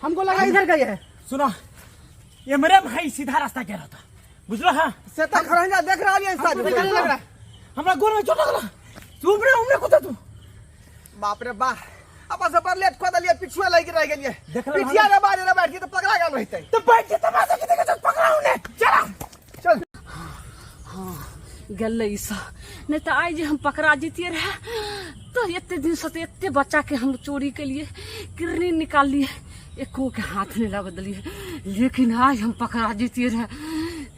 हमको लगा इधर गई है। सुनो, एमरे में है, सीधा रास्ता के रहता, बुझलो? हाँ। से तऽ खरंजा देख रहल ये साथ। हमको लग रहा है। हमरा गोर में चोट लगला। तू उमरे उमरे कुत्ता तू। बाप रे बा, अपन सब पर लेट कऽ देलियै, पिछुए लागि रहि गेलियै। देख रहल। पिठिया रे बारे रे बैठ के तऽ पकड़ा गेल रहितै। तो बैठ के तमाशा के देखे, पकड़ा उन्हें, चला। चल। हाँ, गेलै ई सब। नहि तऽ आइ जे हम पकड़ा जैतियै रहए तऽ एते दिनसँ तऽ एते बच्चाके हम चोरी केलियै, किरनी निकाललियै, एको के हाथ नहि लगऽ देलियै, लेकिन आइ हम पकड़ा जैतियै रहए,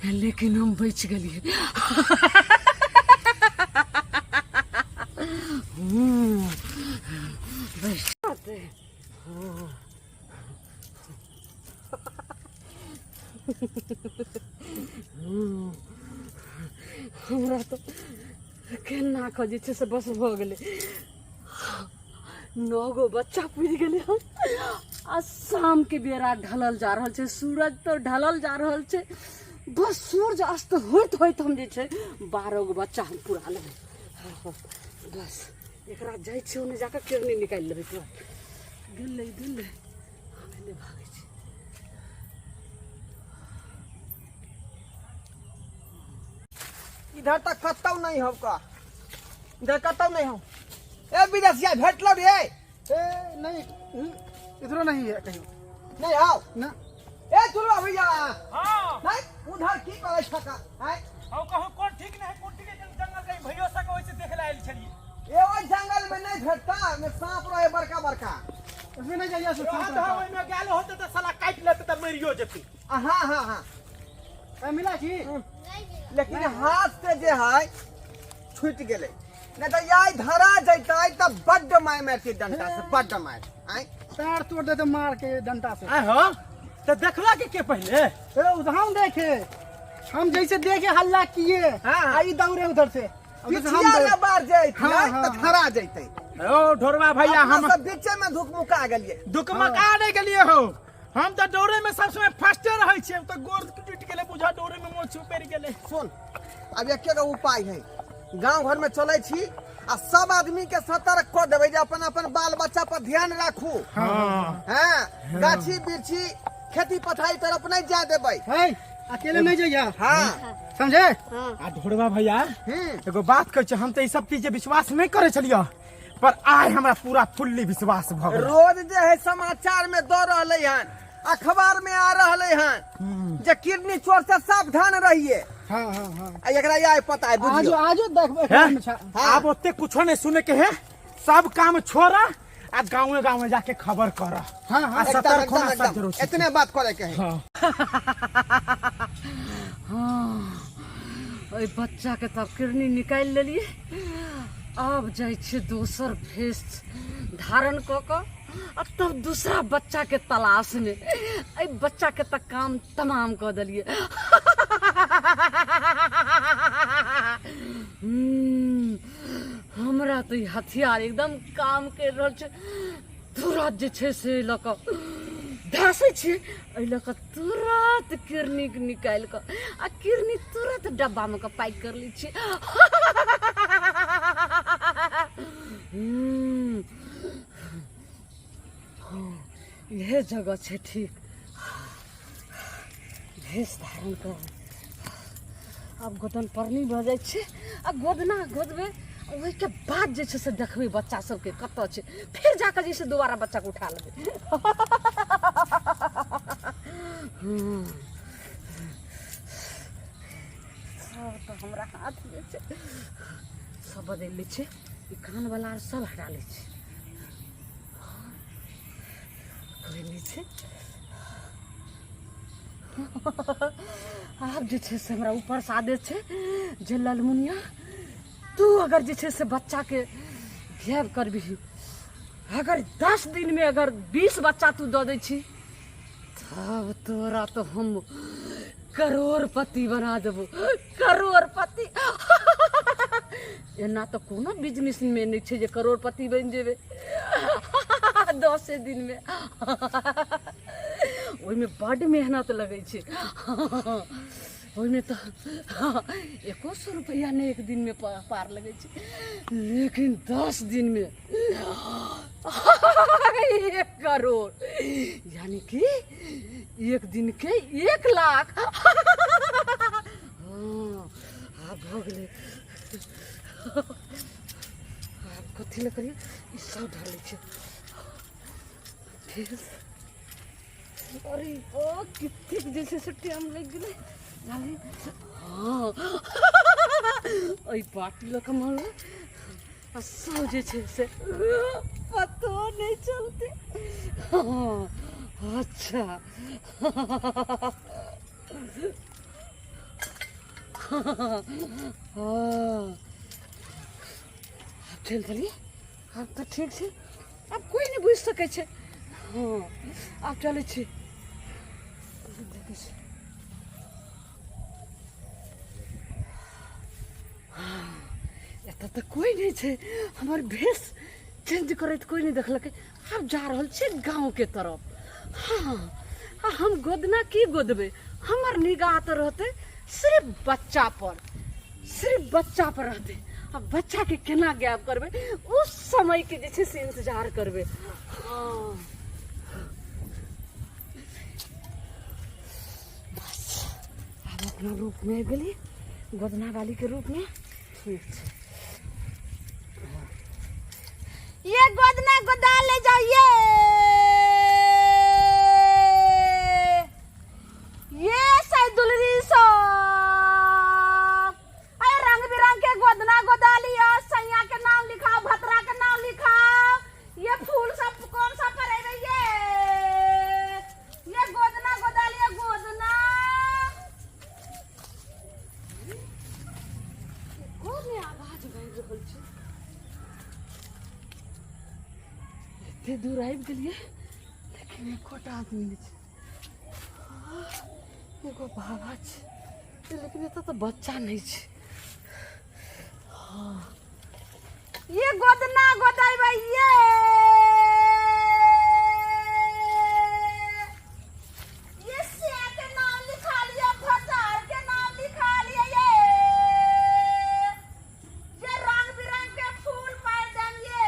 लेकिन हम बचि गेलियै। बचि। हमरा तऽ केना कऽ जे छै से बस भऽ गेलै। 9 गो बच्चा पुरि गेलै हन आ शामके बेरा ढलल जा रहल छै, सूरज तऽ ढलल जा रहल छै। बस सूर्य अस्त होइत होइत हम जे छै 12 गो बच्चा हम पूरा लेबै। बस एकरा जाइ छियै, ओन्ने जाकऽ किरनी निकालि लेबै तुरंत। गेलै गेलै, हम एन्ने भागै छी। इधर तक कतौ नहीं हो का, इधर कतौ नहीं हो। ए विदेशिया, भेटलो रे? ए नहीं, इधरो नहीं है कहीं। नहीं आओ ना। ए चलो भैया। हाँ। नहीं, उधर की करे छका हैं? हम कहूँ कौन ठीक नहीं, कौन ठीक है, जंगल कहीं भैयो सके, वैसे देखे ला आयल छलिए। ए ओइ जंगल में नहीं भेटता, में सांप रहे बड़का बड़का। उसमें नहीं जाइए, रहत है, ओहिमे गेल होते तऽ साला काटि लेते तऽ मरियो जेती। हाँ हाँ हाँ। ए, मिला छी? लेकिन हाथ से जे है छूट गेलै, नहीं तो याई धरा जैतै तऽ बड्ड मार मारती डंटा से, बड्ड मार आँय। पैर तोड़ देते मार के डंटा से। आय हो, तऽ देखला के पहिले? ए उधर हम देखे, हम जैसे देखे हल्ला किए। हाँ। आई दौड़े उधर से, उधर से हम पिछिया दौड़े। रे बार जैतियै हाँ, हाँ, तऽ हाँ। धरा जैतै। ओ ढोरवा भैया, अपना हम सब बीचे में धुकमुका गेलियै। दुकमका नहि गेलियै हो, हम तऽ दौड़े में सब समय फर्स्टे रहै छियै, तऽ गोर टूटि गेलै बुझा, दौड़े में मोछ उपरि गेलै। सुन, आब एके गो उपाय है, गांव घर में चलै छी आ सब आदमी के सतर्क कऽ देबै जे अपन अपन बाल बच्चा पर ध्यान राखू। हाँ। हाँ, गाछी बिरछी खेती पथारी तरफ नहीं जाय देबै। है, अकेले नहीं जाइए। हाँ। समझे? आ ढोरवा भैया, एगो बात कहै छी, हम तऽ ई सब चीज विश्वास नहि करै छलियै, पर आइ हमरा पूरा फुल्ली विश्वास भऽ गेल। रोज जे है समाचार में दऽ रहलै हन, अखबार में आ रहलै हन जे किडनी चोर से सावधान रहिए। हाँ हाँ हाँ। आ एकरा याय पता है, आजो बुझियो। आजो देखबै हैं? अखबार में छा। हाँ। आब ओते कुछो नहीं सुने के है, सब काम छोड़ा आ गाँवे गाँवे जाके खबर कर। हाँ, हाँ। आ एकदम, सतर्क एकदम, होना सब एकदम। जरूरी। इतने बात करे के है। हाँ। हाँ, ओहि बच्चाके तब किरनी निकालि लेलियै। आब जाइ छियै दोसर भेष धारण कऽ कऽ आ तब दूसरा बच्चाके तलाशमे। एहि बच्चाके तऽ काम तमाम कऽ देलियै। हमरा तऽ ई हथियार एकदम काम करि रहल छै। तुरत जे छै से एहि लऽ कऽ धसै छियै, एहि लऽ कऽ तुरत किरनी निकालि कऽ आ किरनी तुरत डब्बामे कऽ पैक कर लै छियै। हँ, इहे जगह छै ठीक भेष धारण कर। आब गोदन परनी भऽ जाइ छै आ गोदना गोदबै, ओहिके बाद जे छै से देखबै बच्चा सबके कतऽ छै, फेर जाकऽ जे छै दोबारा बच्चाके उठा लेबै। सब तऽ हमरा हाथ जे छै सब बदलि लै छै, ई कानवला आर सब हटा लै छै, कोइ नहि छै। आब जे छै से हमरा ऊपरसँ आदेश छै जे ललमुनिया, तू अगर जे छै से बच्चाके गायब करबिही, अगर 10 दिनमे अगर 20 बच्चा तू दऽ दै छी, तब तोरा तऽ हम करोड़पति बना देबो, करोड़पति। एना तऽ कोनो बिजनेसमे नहि छै जे करोड़पति बनि जेबै 10 दिनमे, ओहिमे बड्ड मेहनत लगै छै। ओहिमे तऽ एको सए रुपैआ नहि एक दिनमे पार लगै छै, लेकिन 10 दिनमे 1 करोड़, यानी कि एक दिन के 1 लाख। हँ, आब भऽ गेलै। आब कथी लए करियै? ई सब ढालै छै फेर। अरे ओ कतेक जे छै से टाइम लागि गेलै। हँ, एहि बाटी लऽ कऽ मारबै आ सब जे छै से पतो नहि चलतै। हँ, अच्छा, हँ, आब चलि देलियै। आब तऽ ठीक छै, आब कोइ नहि बुझि सकै छै। हँ, आब चलै छी, देखै छी। हँ, एतऽ तऽ कोइ नहि छै। हमर भेष चेंज करैत कोइ नहि देखलकै। आब जा रहल छै गाँवके तरफ। हँ, आ हम गोदना की गोदबै? हमर निगाह तऽ रहतै सिर्फ बच्चा पर, सिर्फ बच्चा पर रहतै। आ बच्चाके केना गायब करबै, उस समयके जे छै से इंतजार करबै। हँ, बस आब अपना रूपमे आबि गेलियै, गोदना वालीके रूपमे। ठीक छै। ये गोदना गोदा ले जाइए, ये साई दुलरी सब। अरे रंग बिरंग के गोदना गोदा लिया, सैया के नाम लिखाओ, भतरा के नाम लिखाओ। ये फूल सब कौन सा पड़ेगा? ये गोदना गोदा लिया, गोदना। कोन आवाज बाजि रहल छै? एते दूर आबि गेलियै, लेकिन एकोटा आदमी नहि छै। एगो बाबा छै, लेकिन एतऽ तऽ बच्चा नहि छै। हँ, ये गोदना गोदैबै, ये सिया के नाम लिखा लिया, भसार के नाम लिखा लिया। ये रंग बिरंग के फूल पार देंगे,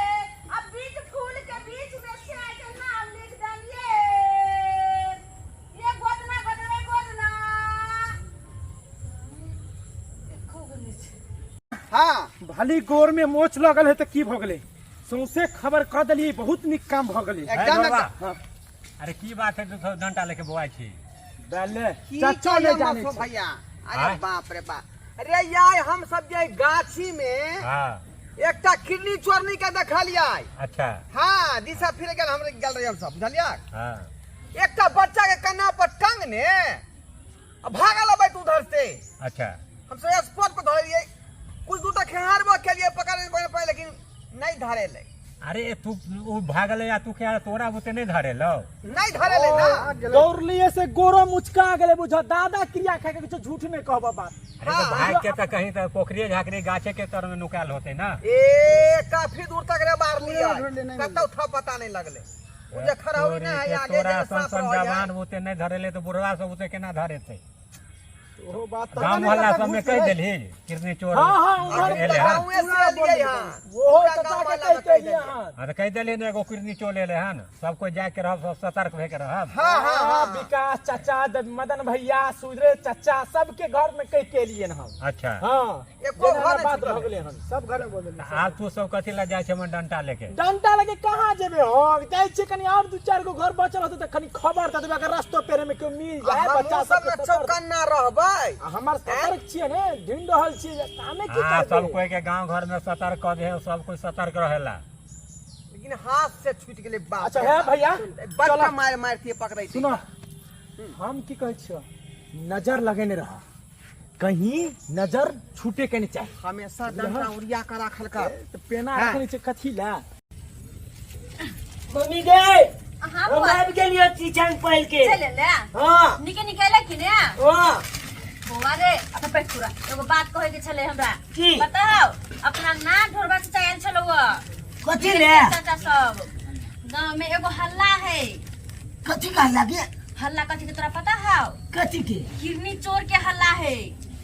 अब बीच फूल के बीच में सिया के नाम लिख देंगे। ये गोदना गोदना गोदना। एको गो नहि छै। हाँ। भली गोर में मोच लगल है तऽ की भऽ गेलै? सौंसे खबर कऽ देलियै, बहुत नीक काम भऽ गेलै। एकदम। बाबा। हाँ। अरे की बात है, तू सब डंटा लेके बौआइ छी? बले की चाचा कहिया नहि जानै मसो छै। भैया, अरे आँय? बाप रे बाप। अरे यार, हम सब जे गाछी में हाँ एकटा किडनी चोरनी के देखलियै। अच्छा। हाँ, दिशा फिर गेल, हम गेल रहियै हम सब, बुझलियै? हाँ। एकटा बच्चा के कन्ना पर टांगने आ भागल अबैत उधर से। अच्छा। हम सब स्पॉट पर धरलियै, कुछ दूर तक खेहारबो केलियै, पकड़ नहीं पाए, लेकिन नहीं धरेलै। अरे तू उ भागले या तू क्या तोरा बुते नहीं धरेलो? नहीं धरेलै ना। दौड़लिए से गोरो मुचका गेलै, बुझ दादा क्रिया खा के किछु झूठ नहि कहब बात। अरे तो हाँ, भाग के तो कहीं तो पोखरिये झाकरी गाछे के तर में नुकायल होते ना। ए काफी दूर तक रे मार लिया, ढूंढ ले, नहीं कतौ था पता नहीं लगले। उ जे खड़ाउरी ना है तोरी के आगे तोरा जे सन साफ सन रहै है। जवान बुते नहीं धरेले तो बुढ़वा सब बुते केना धरेते? ओहो बात तऽ गांव नहि मोहल्ला कतऽ सब में घुस कह गेलै। देलही कितने चोर हाँ, हाँ, उधर एले हन। गाँवे से एलियै हन। ओहो पूरा चाचा गाँव के वाला कहि के के कहि एलियै हन। हाँ तो कह देलही ने एगो किरनी चोर एले हन, सब कोई जाके के रहब, सब सतर्क भए के रहब। हाँ हाँ हाँ, हाँ। विकास चाचा, मदन भैया, सुरेश चाचा, सबके घर में कह के एलियै हम। अच्छा। हाँ। एको जेना घर नहि बात छूटल। भऽ गेलै हन, सब घर में बोल देलियै। आब तू सब कथी लए जाइ छै हमर डंटा लेके? डंटा लगे कहाँ जेबे? हम जाइ छियै, कनि और दू चारि गो घर बचल होतै तऽ कनि खबर दऽ देबै, अगर रस्तो पेरे में केओ मिल जाए हमहूँ बच्चा सब सबके ने सतर्क। चौकन्ना रहबै। आ हमर सतर्क छियै ने, ढूंढि रहल छियै जे कामे की हाँ, करबै। सब कोई के गांव घर में सतर्क कऽ दे, सब कोई सतर्क रहेला। लेकिन हाथ से छूट गेलै बाप अच्छा रे है बाप। भैया, बड्ड चलो। मारि मारितियै पकड़ै सुनो, हम की कहै छियौ, नजर लगेने रह, कहीं नजर छूटे के नहीं चाही। हमेशा डंडा उड़िया के राखल कर। तऽ पेना हाँ। रखने छै कथी ला? मम्मी गे, हाँ हम बौआ। आबि गेलियो किचन पढ़ के। चल ले। हाँ। निके निके कि ने? हाँ। बौआ रे, अच्छा पेट पूरा एगो बात कहे के छले हमरा। की? बताओ, अपना ना ढोरबा चाचा आयल छलो। कथी रे? चाचा सब गांव में एगो हल्ला है। कथी कहला गे? हल्ला कथी के तोरा पता हौ? कथी के? किडनी चोर के हल्ला है।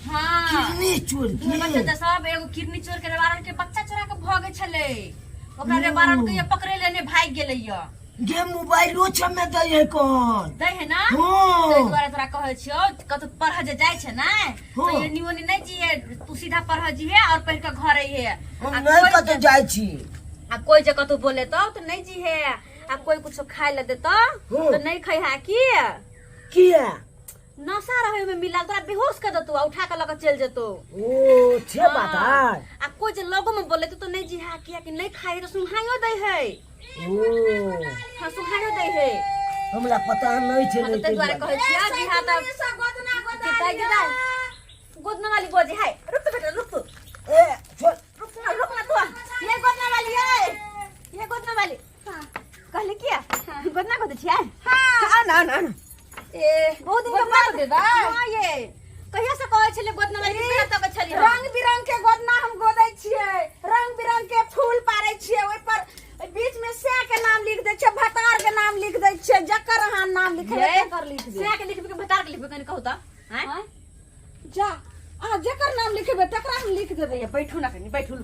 हाँ, किडनी चोर के के? बच्चा सब एगो किडनी चोर के रेवारन के बच्चा चोरा के भगे छलै, ओकरा रेवारन के ये पकड़े लेने भाग गेलै। ये गे मोबाइलो छमे दै है कौन? दै है ना। हाँ। ताहि दुआरे तोरा कहै छियौ, कतौ पढ़ जे जाइ छै ने हाँ। तऽ एनी ओनी नहि जिहे तू, सीधा पढ़ जिहे और पढ़ के घर अइहे। हम आ नहीं कोइ कतौ जाइ छी। आ कोइ जे कतौ बोले तो नहि जिहे, आ कोइ कुछो खाय ले देतो हाँ। तऽ नहि खैहा। की? किया? नशा रहे में मिलल, तोरा बेहोश कर देतो आ उठा के लऽ के चलि जेतो। ओ छे बात है। आ कोइ जे लगो में बोले तो नहि जिहा, किया कि नहि खाइ तऽ सुहाइयो दै है। ओ हाँ, सुहाइयो दै है। हमरा पता नहीं छे। हाँ, तऽ ताहि दुआरे कहै छियै जिहा। तऽ दाइ गे दाइ, गोदना वाली बजे है। रुक तो बेटा, रुक तू। ए छोड़। रुक ना, रुक ना तू। ये गोदना वाली है, ये गोदना वाली। कहली किया गोदना गोदे छियै? हाँ, ना ना ना, ए बहुत दिन के बाद देबै? हां, ये कहिया से कहै छलै गोदना वाली के, कहिया तक छलियै हम? रंग बिरंग के गोदना हम गोदै छियै, रंग बिरंग के फूल पारै छियै, ओहि पर बीच में सै के नाम लिख दै छियै, भतार के नाम लिख दै छियै। जकर अहाँ नाम लिखेबै ये, तकर लिख देब। सैं के लिखबै कि भतार के लिखबै, कनि कहू तऽ? आँय? आँय? जा, अहाँ जेकर नाम लिखेबै तकरा हम लिख देबै। ये बैठू ना कनि, बैठू।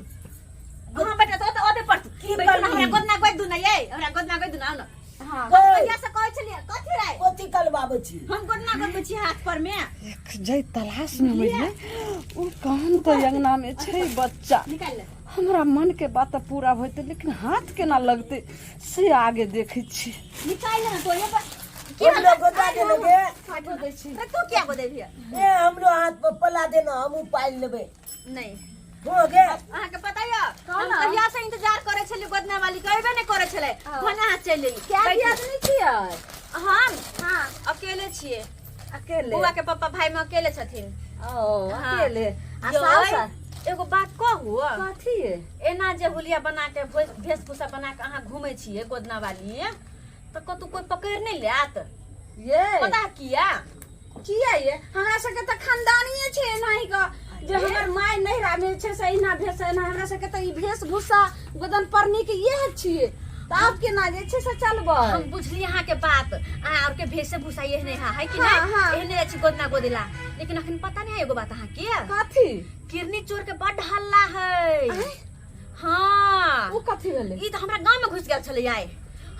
हाँ बेटा, तो ओते पर तू की बैठू ना। करबी? हमरा गोदना गोद दू ना, ये हमरा गोदना गोद दू ना, आउ ना। हाँ। कहिया से कहै छलियै, कथी रे? कथी कलबाबै छी? हम गोदना गोदबै छी हाथ पर में। जै तलाश में रहियै ओ कौन तऽ अंगना में छै बच्चा। निकाल ले। हमरा मन के बात तऽ पूरा होते, लेकिन हाथ केना लगते से आगे देखै छी। निकाल ले ना तो ये पर की हमरो गोदा देने गे। गोदै छी। अरे, तू किया गोदै भी? ए हमरो हाथ पर पला देना, हमहूँ पालि लेबै। नहीं। हो गे। अहाँके पता यऽ, हम कहिया से इंतजार करै छलियै गोदना वाली के, अयबे नहि करै छलै, भने अहाँ चलि एली। क्या बैठू। आदमी छियै? हम अकेले छियै। अकेले? बुआ के पप्पा भाई में अकेले छथिन। ओ हाँ। अकेले आ यौ, सास? एगो बात कहू? कथी? एना जे हुलिया बना के, वेशभूषा बना के अहाँ घूमै छियै गोदना वाली, तऽ कतौ कोई पकड़ि नहि लेत? ये पता किया? किया ये? हमरा सबके तऽ खानदानिये छै एनाही के, जे हमर माय नैहरा में छै से एहिना भेष एना। हमरा सबके तऽ ई वेशभूषा गोदन परनी के इएह छियै, तऽ आब केना जे छै से चलबै? हम बुझली अहाँ के बात, अहाँ और के वेशभूषा एहने है, है कि हाँ, नहीं? हाँ। एहने अछि गोदना गोदेला, लेकिन अखन पता नहीं है एगो बात अहाँ के? कथी? किरनी चोर के बड हल्ला है। हाँ। ओ कथी भेलै? ई तऽ हमरा गांव में घुस गेल छलै आइ।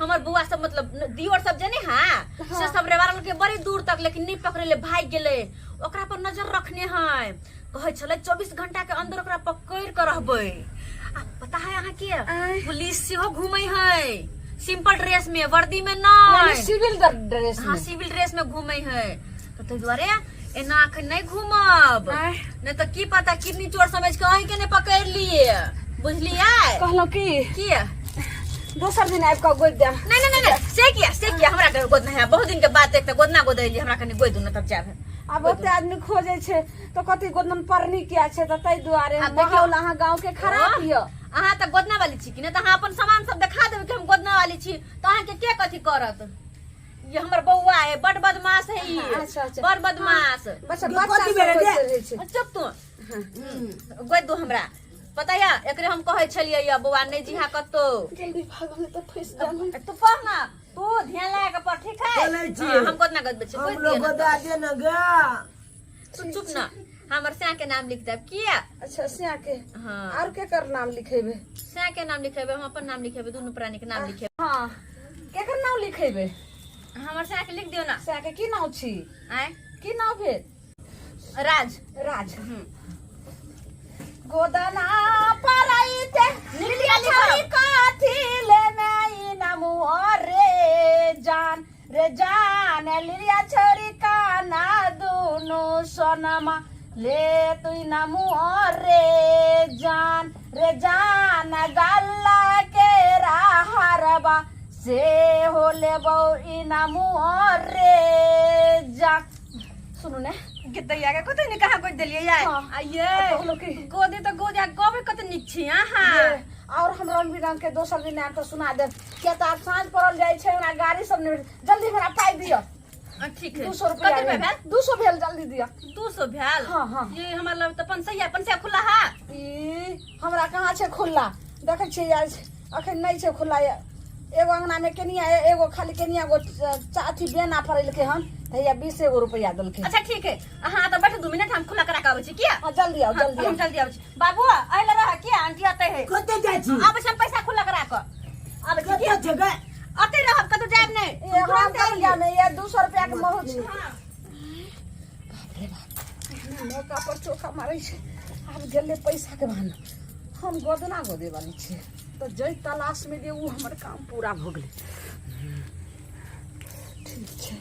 हमर बौआ सब, मतलब दियोर सब जे नहीं है, से सब रेवारल के बड़ी दूर तक, लेकिन नहीं पकड़ेले, भाग गेलै। ओकरा पर नजर रखने है, कहै छलै 24 घंटा के अंदर ओकरा पकड़ के रहबै। आ पता है अहाँ के? आँय। पुलिस सेहो घूमै है सिंपल ड्रेस में, वर्दी में यानी नहीं। सिविल ड्रेस हाँ में? सिविल ड्रेस में घूमै है, तऽ ताहि दुआरे एना अखन नहीं घूमब। आँय। नहीं तऽ की पता किडनी चोर समझ के अहीं के नहीं पकड़ लिए, बुझलियै? कहलहुँ की, की? दोसर दिन आबि कऽ गोदि देब। नहीं नहीं नहीं नहीं, से किया, से किया? हमरा के गोद नहीं है, बहुत दिन के बाद एक गोदना गोदैली, हमरा कनि गोद दू ना तब जाब। आब ओते आदमी खोजै छै तऽ कथी गोदन परनी किया छै, तऽ ताहि दुआरे। आब देखियौ। माहौल अहाँ गाँव के खराब यऽ। अहाँ तऽ गोदना वाली छी कि नहि, तऽ अहाँ अपन सामान सब देखा देबै कि हम गोदना वाली छी, तऽ अहाँके के कथी करत? ये हमर बौआ है, बड बदमाश है ई। अच्छा, अच्छा। बड बदमाश। बच्चा ये बच्चा कथी सब भेलै होइत रे? रहै छै। चुप तू, गोद दू। हमरा पता यऽ, एकरे हम कहै छलियै यऽ बौआ, नहि जिहा कतौ। जल्दी भागो, नहीं तऽ फंसि जायब। तू पढ़ ना, तू ध्यान लगा के पढ़, ठीक है? चलै छी। हाँ, हम गोदना गोदबै छी, गोद हमरो दिअ ना। गोदा देने गे। तू चुप ना, हमर स्या के नाम लिख देब किया? अच्छा, सिया के? हाँ। आर केकर नाम लिखेबै? स्या के नाम लिखेबै, हम अपन नाम लिखेबै, दुनू प्राणी के नाम लिखेबै। हाँ, केकर नाम लिखेबै? हमर स्या के लिख दियौ ना। सिया के की नाम छी? आँय? की नाम भेल? राज। राज। गोदना परैते लिखिया छड़ी लिखब। कथी लेने नमु रे जान रे जान, लिलिया छोरी काना दुनु सोनमा ले तुई नमु रे जान रे जान, गल्ला के हरबा से हो लेबौ ई नमु रे जान। सुनू ने। गे दैया के कते नीक अहाँ गोदि देलियै यार। हाँ। आ ये कहलहुँ की? गोदे तऽ गोदे आ गबै कते नीक छी अहाँ। ये, और हम रंग बिरंग के दोसर दिन आबि कऽ सुना देब, किया तऽ आब साँझ पड़ल जाइ छै, हमरा गाड़ी सब नहि भेट। जल्दी हमरा पाइ दिअ। ठीक है। 200 रुपया। कते रुपया भेल? 200 भेल, जल्दी दिअ। 200 भेल? हाँ, हाँ। ये हमर लग तऽ 500, 500 खुला है। ई हमरा कहाँ छै खुल्ला? देखै छियै यार, अखन नहि छै खुल्ला। एगो अंगना में केनिया एगो खाली केनिया गो अथी बेना फरेलकै हन तऽ हैया 20 गो रुपैआ देलकै। अच्छा ठीक है, अहाँ तऽ बैठू 2 मिनट, हम खुला करा के आबै छी। किया? हाँ, जल्दी आओ, जल्दी हम आओ। जल्दी आबै छी। बाबू अइला रह किया आंटी अतै है। कतऽ जाइ छी? आबै छी हम पैसा खुला करा के आबै छी। कतऽ किया? छै गे? अतै रहब, कतौ जायब नहि। ए, हम कहिया नहि, ये 200 रुपया के महु छै। बाप रे बाप, एहना मौका पर चोखा मारै छै। आब गेलै पैसा के बहाना, हम गोदना गोदे वाली छियै, तऽ जै तलाश में जे उ हमर काम पूरा भऽ गेलै। ठीक छै।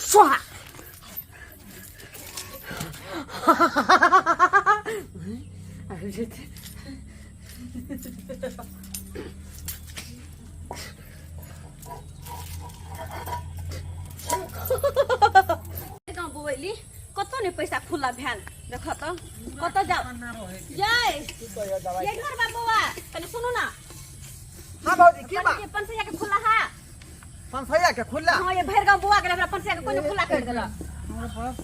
स्वाहा। आबि जेतै। गाँव बौएली कतौ नहि पैसा खुला भेल। देख तऽ कतऽ जाउ जय ये घर बा बौआ, कनि सुनू ना। हाँ भौजी, की बात? कनि पंसैया के खुला हा। पंसैया के खुला? हाँ, ये भरि गाँव बौआ गेल, हमरा पंसैया के कोनो खुला कर देलक। हमरा पास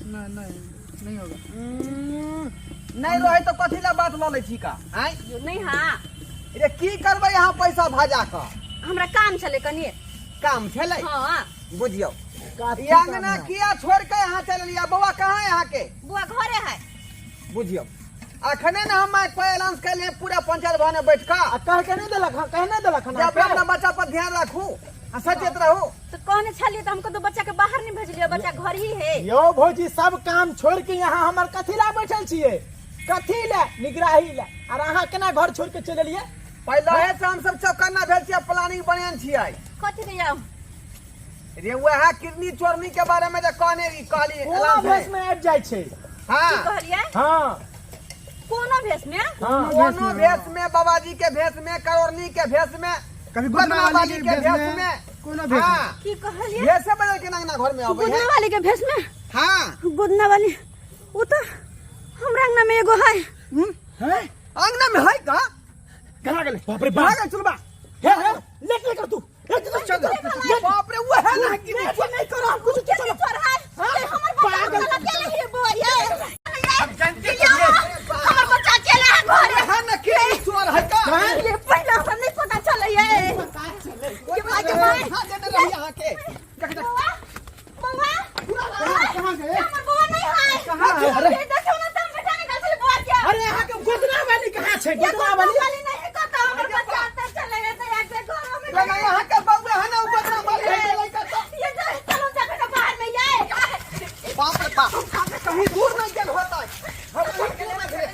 नहीं, नहीं, नहीं होगा। नहीं रहे तो कथी ला बात लऽ लै छी का? आँय? नहीं हाँ। रे की करबै अहाँ पैसा भजा कऽ? हमरा काम छलै कनि। काम छलै? हाँ। बुझियौ, काफी ई अंगना काम है। किया छोड़ के यहाँ चलि एलियै? बौआ कहाँ है अहाँके? बौआ घरे है। बुझियौ, अखने ने हम माइक पर एलाउंस कैलियै पूरा पंचायत भवन में बैठ कऽ। आ कह के नहीं देलक हन, कह नहीं देलक हन जे अपना अहाँके? अपना बच्चा पर ध्यान राखू आ सचेत रहू। तो कहने छलियै तऽ हमको तो बच्चा के बाहर नहीं भेजलियै, बच्चा घर ही है। यौ भौजी, सब काम छोड़ के यहाँ हमर कथी ला बैठल छियै? कथी ला? निगराही ला। आर अहाँ केना घर छोड़ के चलि एलियै? पहिले से हम सब चौकन्ना भेल छियै, प्लानिंग बनेने छियै। कथी के यौ? रे वएह किडनी चोरनी के बारे में जे कहने रही, कहली कोनो एलाउंस भेष है। में आबि जाइ छै। हाँ। की कहलियै? हाँ। कोनो भेष में? हाँ। कोनो भेष में, बाबाजी के भेष में, करोड़नी के भेष में, कभी गोदना गोदना वाली के भेष में, कोनो भेष में। हाँ। की कहलियै? भेषे बदल के अंगना घर में अबै है। गोदना वाली के भेष में? हाँ। गोदना वाली उ तो हमरा अंगना में एगो है। हैं? अंगना में है का? कहाँ गेलै? बाप रे बाप। कहाँ गेल चुलबा? हे, हे, लेट ले कर तू। लेट ले, चल, चल, चल। बाप रे, वो है ना कि नहीं, नहीं करो, हम कुछ चलो। चोर है। हाँ? हमर बच्चा पागल। चला के ले बौआ ये। अब जानते हमर बच्चा चले है घरे। है ना कि चोर है का? ये पहला हमरा नहीं पता चले ये। के माय हां देने रही अहाँ के। बौआ, बौआ, कहाँ गए? हमर बौआ नहीं है। कहाँ है? अरे। ये देखियौ ना, तुम बेटा निकाल चले बौआ के। अरे अहाँ के गोदना वाली कहाँ छै? ये गोदना वाली? वाली नहीं है कतौ, हमर बच्चा अंदर चले गए तो यार घर में लगा यहाँ के बौआ है ना, ऊपर ना मारे है लड़का तो। ये जो चलो जाके ना बाहर में ये। बाप रे बाप, कहीं दूर नहीं गेल होता है। हम उठ के लेना घरे।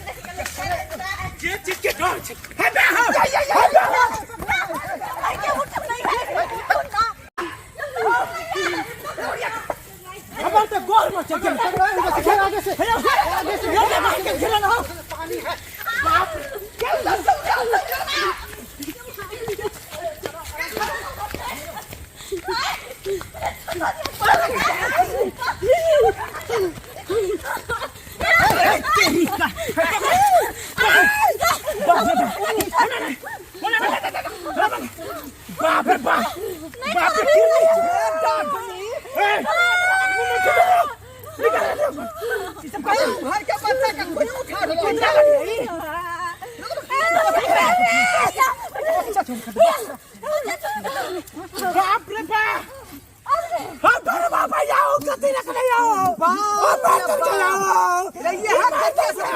जे चीज के डर छै। हे बे, हाँ। हे बे, हाँ। हमर तऽ गोर में चल गेल। आगे से, हे, आगे से, हे, हे, हे, घेरा ना हो। बाप रे बाप, बाप रे, किरनी। ए, ई सब कथी? घर के बच्चा के कोई उठा के कितना लगी? बाप रे बाप, हम तोरे बाप आओ, कथी रखने आओ? ओ बाप रे आओ। रे ये हाथ कैसे से है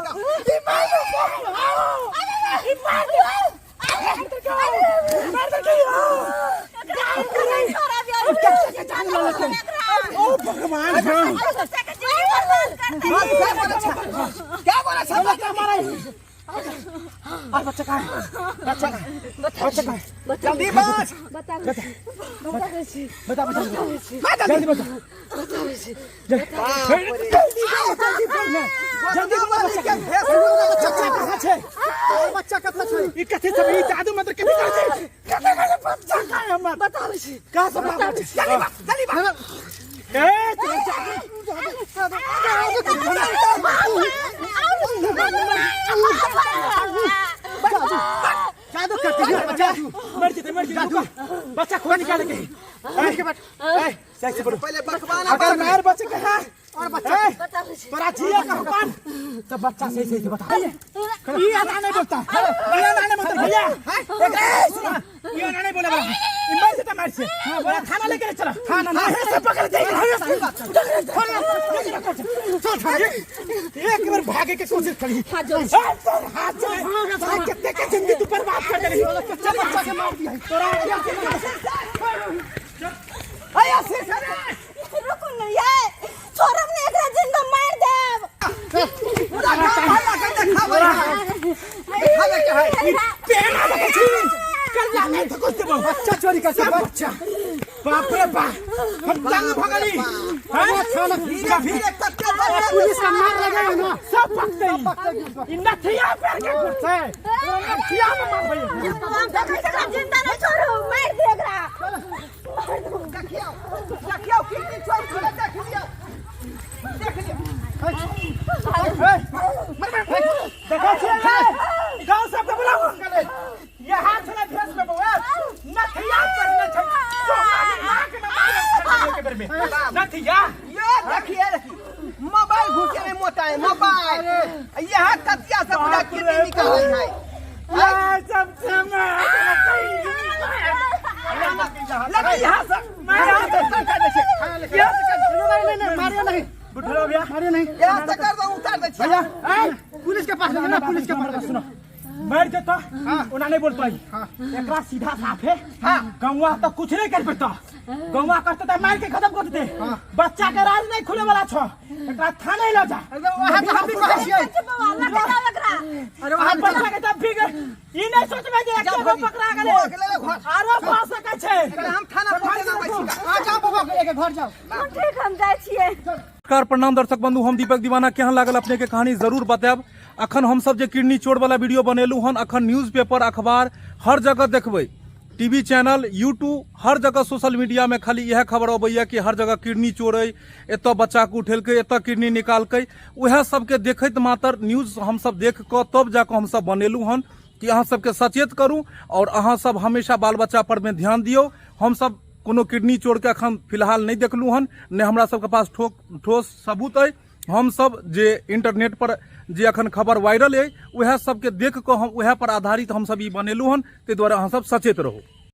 का? ई मार दे, आओ। ई मार दे। मार दे, आओ। बाप रे। अब कैसे के जान ललकै? ओ भगवान, हाँ। हाँ, क्या बोला छा? क्या बोला छा? बच्चा मारा। और बच्चा कहाँ है? बच्चा कहाँ है? बच्चा कहाँ है? जल्दी बच। बता बता जल्दी बता, जल्दी जाओ, जल्दी बोल ना, जल्दी बोल। वाली बच्चा के भेष बच्चा कहाँ छै? बच्चा कतऽ छै? ई कथी सब ई जादू मंत्र कथी करै छै? कथी करै छै? बच्चा कहाँ है हमर? बताबै छी। कहाँ सब बाबा छै? जल्दी बच, जल्दी बच। ए तोरा जादू जादू करते हैं बच्चा, मर जेतै, मर। मर गेल रुको। बच्चा खोज निकाले के ए, के बैठ ए सही से बोलो पहिले बकवाना अगर मार बचे के है और बच्चा ए, तोरा जिया का हुकान तो बच्चा सही सही से बता ये आना नहीं बोलता ये आना नहीं बोलता भैया ए, सुनो ये आना नहीं बोला बड़ा ई मर से मार से बोला थाना लेके चला थाना ना है से पकड़ जाएगा थाना चल थाना एक बार भागे के कोशिश करी हाथ जोड़ हाथ जोड़ तोरा कितने के जिंदगी तू बर्बाद कर देली चल बच्चा के मार दिया तोरा अया से रुकू न ये छोड़ब ने एकरा जिंदा मार देब पूरा गांव हल्ला कर देखाबै है देखाबै के है पेना लगे छी कल्ला नहीं तो कुछ देबो बच्चा चोरी कर सब बच्चा बाप रे बाप हम तंग भगली हैं थाना धीरे धीरे कत्ते बच्चा पुलिस का मार लगेगा ना सब पकते ई नथिया पैर के कुर्से नथिया में मार भई हम देखै छी एकरा जिंदा नहीं छोड़ू मार दे एकरा देखियौ देखियौ किडनी चोर छलै देख लियौ देख लियौ देखो छी गांव सब के बुलाओ यहाँ छला भेस में बउआ नथिया करने छै सोना के नाक में मारे के बेर में नथिया ये देखिए देखिए मोबाइल घुसे में मोटा है मोबाइल यहाँ कतिया से पूरा किडनी निकल है ये सब समय लेकिन यहाँ से यहाँ से कर दे छै यहाँ से कर नहीं नहीं मारियो नहीं बुढ़लो भैया मारियो नहीं यहाँ से कर दो उतार दे छै भैया पुलिस के पास ले ना पुलिस के पास सुनो मर जेतो ओना नहीं बोलतो एकरा सीधा साफ है गौवा तो कुछ नहीं कर पड़ता गौवा करते तो मार के खत्म कर देते बच्चा के राज नहीं खुले वाला छो एकरा थाने ले जा वहाँ तो हम भी कहै छियै बौआ लगे जाओ एकरा अरे वहाँ बच्चा के तब भी ई नहीं सोचबे जे जा एके गो भौजी, पकड़ा गेलै बौआ के ले ले घर। आरो भऽ सकै छै एकरा हम थाना पहुंचेना छी आ जाओ बबुआ के लेके घर जाओ ठीक हम जाइ छियै नमस्कार प्रणाम दर्शक बंधु हम दीपक दीवाना केहन लागल अपने के कहानी जरूर बतायब अखन हमसब जे किडनी चोर वाला वीडियो बनेलहुँ हन अखन न्यूज़ पेपर अखबार हर जगह देखबै टीवी चैनल यूट्यूब हर जगह सोशल मीडिया में खाली इएह खबर अबैया कि हर जगह किडनी चोर अइ एतऽ बच्चाके उठेलकै एतऽ किडनी निकालकै उएह सबके देखैत मात्र न्यूज़ हमसब देख कऽ तब जाकऽ हमसब बनेलहुँ हन कि अहाँ सबके सचेत करू आओर अहाँ सब हमेशा बाल बच्चा पर में ध्यान दियौ हमसब कोनो किडनी चोरके अखन फिलहाल नहि देखलहुँ हन नहि हमरा सबके पास ठोस सबूत अइ हमसब जे इंटरनेट पर जे अखन खबर वायरल अइ उएह सबके देख कऽ हम उएह पर आधारित हमसब ई बनेलहुँ हन ताहि दुआरे अहाँ सब सचेत रहू।